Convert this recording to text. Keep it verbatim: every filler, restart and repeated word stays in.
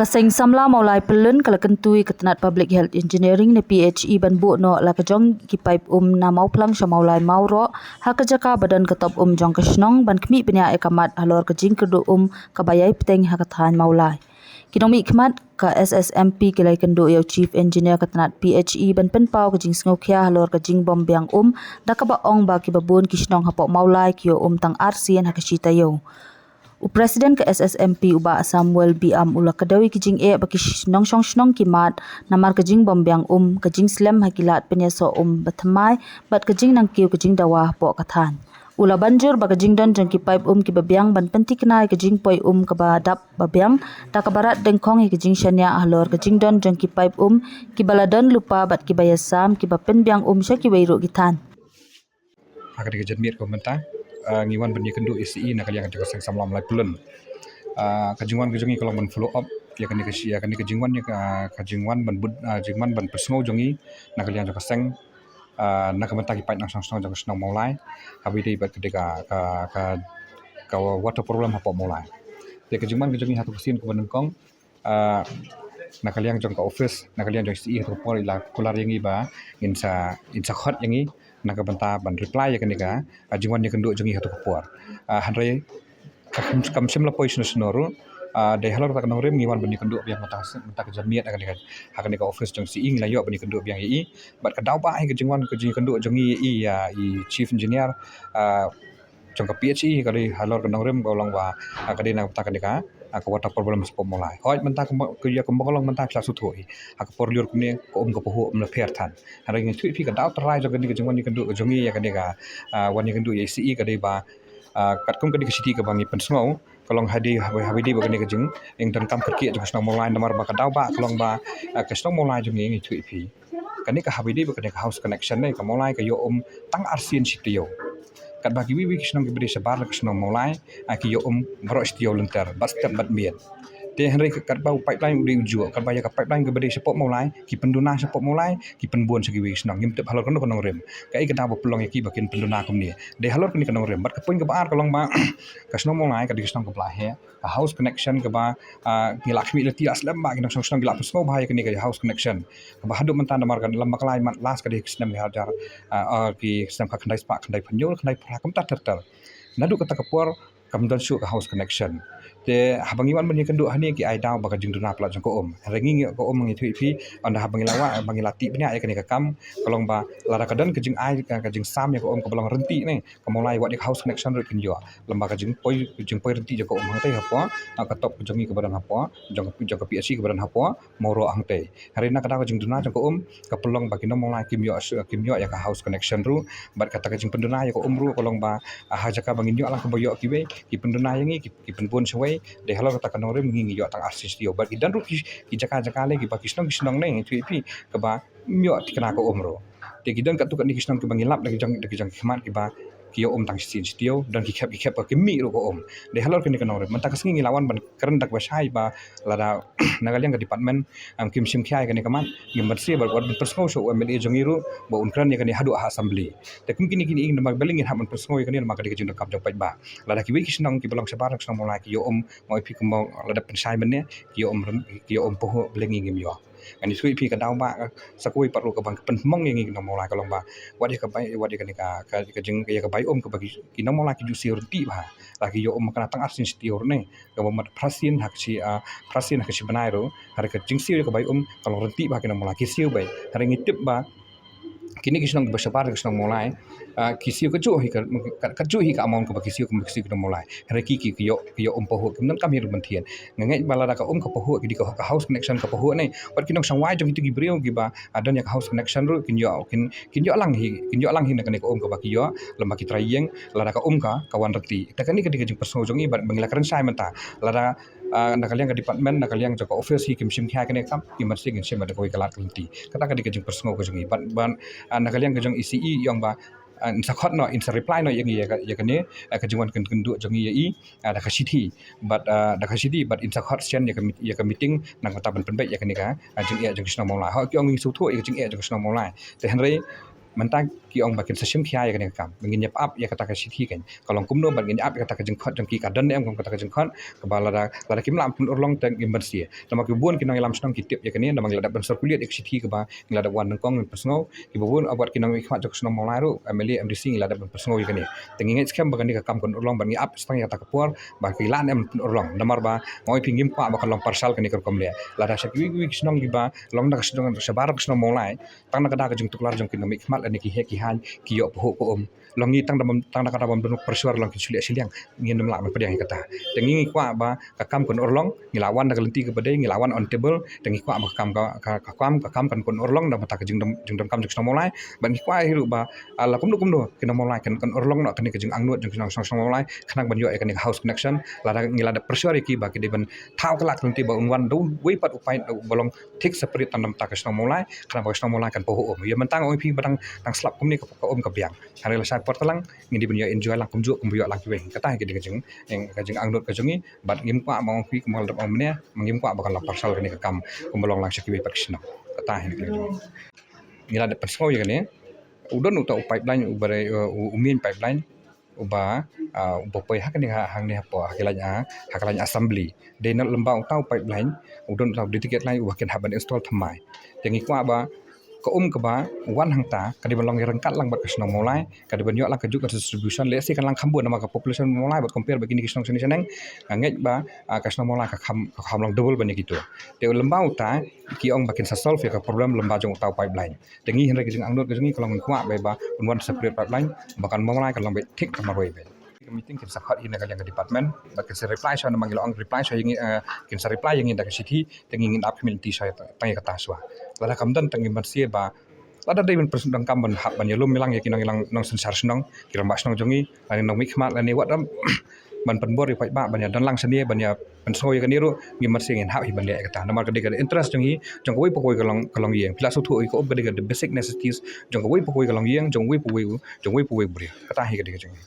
Ka Seng Samla Mawlai Pyllun ka la kyntu ïa ka tnat Public Health Engineering ne P H E ban buh noh la ka jong ki paip um na Mawphlang sha Mawlai Mawroh, ha ka jaka ba don ka top um jong ka shnong, ban khmih bniah ïa ka mat halor ka jingkyrduh um kaba ïai bteng ha ka thaiñ Mawlai. Ki nongmihkhmat ka S S M P ki la ïakynduh ïa u Chief Engineer ka tnat P H E ban pynpaw ka jingsngewkhia halor ka jingbym biang um, da kaba ong ba kiba bun ki shnong hapoh Mawlai ki ïoh um tang arsien ha ka shi taïew. U President ka S S M P u Bah Samuel Biam u la kdew ïa ki jingeh ba ki nongshong shnong ki mad namar ka jingbym biang um, ka jingslem ha ki lad pynïasoh um bathymmai bad ka jingnangkiew ka jingdawa hapoh ka thaiñ. U la ban jur ba ka jingdon jong ki paip um kiba biang ban pynthikna ïa ka jingpoi um kaba dap ba biang, da kaba rat dyngkhong ïa ka jingshaniah halor ka jingdon jong ki paip um kiba la don lypa bad kiba ïasam, kiba pynbiang um sha kiwei ruh ki thaiñ. Ha kane ka janmiet kaba mynta, ah, ngi wan ban ïakynduh ïa C E na ka liang jong ka Seng Samla Mawlai Pyllun. Ah, ka jingwan ka jong ngi ka long ban follow up ïa kane ka shi-, ïa kane ka jingwan, ïa ka, ka jingwan ban bud, ah, jingwan ban pynsngew jong ngi na ka liang jong ka seng, ah, na ka bynta ki paid nongshong shnong jong ka shnong Mawlai, haba ïadei bad ka dei ka, ka, ka, ka water problem hapoh Mawlai. Te ka jingwan ka jong ngi ha tu ka sien kaba nyngkong, ah, na ka liang jong ka office, na ka liang jong C E ha tu ka por i la kular ïa ngi ba ngin sa, ngin sa khot ïa ngi na ka bynta ban reply ïa kane ka, ah, jingwan ïakynduh jong ngi ha tu ka por. Ah, hynrei ka kam, kam shym la poi shano shano ruh, ah, dei halor kata ka nongrim ngi wan ban ïakynduh biang mynta, mynta ka janmiet ha kane ka, ha kane ka office jong C E ngi la ïoh ban ïakynduh biang ïa i. Bad ka daw ba hi ka jingwan ka jingïakynduh jong ngi ïa i, ïa i Chief Engineer, ah, jong ka P H E ka dei halor ka nongrim ka long ba, ah, ka dei na ka bynta kane ka, ah, ka water problem hapoh Mawlai. Hooid mynta kumba, ka ïa kumba ka long mynta phi la sngewthuh hi. Ha ka por lyiur kumne ka um ka pahuh um la pher than. Hynrei ngi ïathuh ïa phi ka daw trai jong kane ka jingwan ïakynduh jong ngi ïa kane ka, ah, wan ïakynduh ïa i C E ka dei ba, ah, katkum ka dei ka shithi kaba ngi pynsngew ka long ha dei, haba, haba dei ba kane ka jing, ïing donkam kyrkieh jong ka shnong Mawlai namar ba ka daw ba ka long ba, ah, ka shnong Mawlai jong ngi ngi ïathuh ïa phi. Kane ka haba ïadei bad kane ka house connection ne ka Mawlai ka ïoh um tang arsien shi taïew. Katba kiwei kiwei ki shnong kiba dei shabar ka shnong Mawlai, ah, ki ïoh um baroh shi taïew lynter bad step bad miet. Te hynrei ka, katba u pipeline u dei u juh, katba ïa ka pipeline kaba dei shapoh Mawlai ki pynduna shapoh Mawlai, ki pynbun sha kiwei ki shnong. Ngim tip halor kano ka nongrim, kaei ka daw ba pynlong ïa ki ba kin pynduna kumne. Dei halor kane ka nongrim. Bad ka point kaba ar ka long ba ka shnong Mawlai ka dei ka shnong kaba la heh, ka house connection kaba, ah, ngi la khmih lynti la slem ba ki nongshong shnong ki la pynsngew bha ïa kane ka house connection. Kaba haduh mynta namar ka lem ba ka la ïa mad last ka dei ka snem ar hajar, ah, ah, ki snem khatkhyndai spah khyndai phew hynñiew, khyndai phra kumta ter ter. Naduh kata ka por kam don shuh ka house connection. Te haba ngi wan ban ïakynduh hangne ki ai daw ba ka jingduna palat jong ka um. Hynrei ngi ngi ka um ngi ïathuh ïa phi, ynda haba ngi la wad, haba ngi la tip bniah ïa kane ka kam, ka long ba lada ka don ka jingai, ka, ka jingsam ïa ka um kaba long rynti ne, ka Mawlai wat ïa ka house connection ruh kin ïoh. Lem ba ka jingpoi, ka jingpoi rynti jong ka um hangtei hapoh, ah, ka top jong ngi kaba don hapoh, jong ka, jong ka P H E kaba don hapoh Mawroh hangtei. Hynrei na ka daw ka jingduna jong ka um ka pynlong ba ki nong Mawlai kim ïoh, kim ïoh ïa ka house connection ruh. Bad kata ka jingpynduna ïa ka um ruh ka long ba, ah, ha jaka ba ngin ïoh lang kaba ïoh kiwei, ki pynduna ïa ngi, ki, ki pynbun shawei. Dei halor kata ka nongrim ngi ngi ïoh tang arsien shi taïew. Bad ki don ruh ki, ki jaka jaka lei kiba ki shnong ki shnong ne ngi ïathuh ïa phi kaba ym ïoh thikna ka um ruh. Te ki don katto katne ki shnong kiba ngi lap da ki jong, da ki jong ki khmat kiba ki ïoh um tang shisien shi taïew, don ki khep ki khep ba ki mih ruh ka um. Dei halor kane ka nongrim mynta ka sngi ngi la wan ban kren da kaba shai ba lada na ka liang ka department, um, kim shim khia ïa kane ka mat, ngim banse bad wat ban pynsngew sha u M L A jong ngi ruh ba un kren ïa kane haduh ha assembly. Te kum kine kine ïing namar balei ngin hap ban pynsngew ïa kane namar ka dei ka jingdonkam jong paidbah. Lada kiwei ki shnong kiba long shabar ka shnong Mawlai ki ïoh um, nga ong ïa phi kumba lada pynshai mynne, ki ïoh um rem-, ki ïoh um pahuh, balei ngi ngim ïoh. Ngan ïathuh ïa phi ka daw ba, eh, sa kawei pat ruh kaba pynhmong ïa ngi ki nong Mawlai ka long ba wat ïa ka bai, wat ïa kane ka, ka, ka jing, ïa ka bai um kaba ki, ki nong Mawlai ki ju siew rynti bha. La ki ïoh um kane tang arsien shi taïew ruh ne, kaba mut phra sien ha ka shi, ah, phra sien ha ka shi bnai ruh. Hynrei ka jingsiew ïa ka bai um ka long rynti bha ki nong Mawlai ki siew beit. Hynrei ngi tip ba kine ki shnong kiba shabar ka shnong Mawlai, ah, ki siew kajuh hi ka, ka, kajuh hi ka amount kaba ki siew, kaba ki siew ki nong Mawlai. Hynrei ki, ki, ki ïoh, ki ïoh um pahuh, kim donkam hi ruh ban thied. Nga ngeit ba lada ka um ka pahuh, ki dei ka, ka house connection ka pahuh ne, wat ki nong shongwai jong kito ki briew kiba, ah, don ïa ka house connection ruh kin ïoh, kin, kin ïoh lang hi, kin ïoh lang hi na kane ka um kaba ki ïoh lem bad ki trai ïing, lada ka um ka, ka wan rynti. Te kane ka dei ka jingpynsngew jong ngi bad ba ngi la kren shai mynta. Lada, ah, na ka liang ka department, na ka liang jong ka office hi kim shim khia kane ka kam, kim banse ngin shim da kawei ka lad ka lynti. Kata ka dei ka jingpynsngew ka jong ngi. Bad, bad, ah, na ka liang ka jong i C E i ong ba, ah, in sa khot noh, in sa reply noh ïa ngi ïa ka, ïa kane, ah, ka jingwan kyn-, kynduh jong ngi ïa i, ah, da ka shithi. Bad, ah, da ka shithi, bad in sa khot shen ïa ka meet-, ïa ka meeting, na ka bynta ban pynbeit ïa kane ka, ah, jingeh jong ka shnong Mawlai. Hooid ki ong ngi sngewthuh ïa ka jingeh jong ka shnong Mawlai. Te hynrei, Mynta ki ong ba kin sa shim khia ïa kane ka kam. Ngin ïa ap ïa kata ka shithi kan. Ka long kumno bad ngin ïa ap ïa kata ka jingkhot jong ki, ka don ne em kum kata ka jingkhot. Kaba lada, lada kim lah ban pynurlong te ngin ban siew. Namar ki bun ki nongïalam shnong ki tip ïa kane, namar ngi la dep ban circulate ïa ka shithi kaba ngi la dep wan nyngkong ban pynsngew. Kiba bun wat ki nongmihkhmat jong ka shnong Mawlai ruh, M L A, M D C, ngi la dep ban pynsngew ïa kane. Te ngi ngeit skhem ba kane ka kam kan urlong bad ngi ap tang ïa kata ka por ba ki lah ne em pynurlong. Namar ba nga ong ïa phi, ngim kwah ba kan long partial kane ka rukom leh. Lada sha kiwei kiwei ki shnong kiba long na ka shnong, shabar ka shnong Mawlai, tang na ka da ka jingtuklar jong ki nongmihkhmat lane ki heh ki haiñ, ki ïoh pahuh ka um. Long ngi tang da bym, tang da ka da bym don pressure long kin shu leh shiliang, ngin ym lah ban pdiang ïa kata. Te ngi, ngi kwah ba ka kam kan urlong, ngi la wan da ka lynti kaba dei, ngi la wan on table, te ngi kwah ba ka kam ka, ka, ka kam, ka kam kan, kan urlong da bynta ka jingdon, jingdonkam jong ki shnong Mawlai. Bad ngi kwah hi ruh ba, ah, la kumno kumno ki nong Mawlai kan, kan urlong noh kane ka jingangnud jong ki shnong, shnong, shnong Mawlai khnang ban ïoh ïa kane ka house connection. Lada ngi la dep pressure ïa ki ba ki dei ban thaw ka lad ka lynti ba un wan da uwei pat u paip uba long thik separate tang na bynta ka shnong Mawlai, khnang ba ka shnong Mawlai kan pahuh um. Ïa mynta nga ong ïa phi ba dang, dang slap kumne ka, ka um ka biang. Hynrei lashai por talang ngin dei ban ïa enjoy lang kumjuh kumba ïoh lang kiwei. Kata hi ka dei ka jing, ka jingangnud ka jong ngi. Bad ngim kwah, ma ong ïa phi kumba la dep ong mynne, ma ngim kwah ba kan long partial kane ka kam kumba long lang sha kiwei pat ki shnong. Kata hi ka dei ka jong ngi. Ngi la dep pynsngew ïa kane. U don uta u pipeline uba dei, uh, u, u main pipeline uba, ah, uba poi ha kane ha, hangne hapoh ha ki line, ah, ha ki line assembly. Dei na lymbah uta u pipeline u don uta u dedicated line uba kin hap ban install thymmai. Te ngi kwah ba ka um kaba wan hangta ka dei ban long ïaryngkat lang bad ka shnong Mawlai, ka dei ban ïoh lang ka juk ka distribution, lehse kan lang kham bun namar ka population Mawlai bad compare bad kine ki shnong shane shaneng, nga ngeit ba, ah, ka shnong Mawlai ka kham, ka kham long double ban ïa kito. Te lymbah uta ki ong ba kin sa solve ïa ka problem lymbah jong uta u pipeline. Te ngi hynrei ka jingangnud ka jong ngi ka long ngi kwah ba, ba un wan separate pipeline ba kan Mawlai kan long ba thik ka marwei ba. Ka meeting kin sa khot hi na ka liang ka department bad kin sa reply shuwa, namar ngi la ong reply shuwa ïa ngi, eh, kin sa reply ïa ngi da ka shithi, te ngi ngin ap khmih lynti shuwa tang ïa kata shuwa. Lada kam don te ngin ban siew ba lada dei ban pyrshah donkam ban hap ban ïalum ïalang ïa ki nong, ïalang nongsynshar shnong, ki rangbah shnong jong ngi, lane nongmihkhmat lane wat, em, ban pynbor ïa u paidbah ban ïa don lang shane ban ïa pynsngew ïa kane ruh, ngim mar siew, ngin hap hi ban leh ïa kata. Namar ka dei ka interest jong ngi, jong kawei pa kawei ka long, ka longïing. Phi la sngewthuh ïa ka um ka dei ka basic necessities jong kawei pa kawei ka longïing, jong uwei pa uwei, jong uwei pa uwei u briew. Kata hi ka dei ka jong ngi.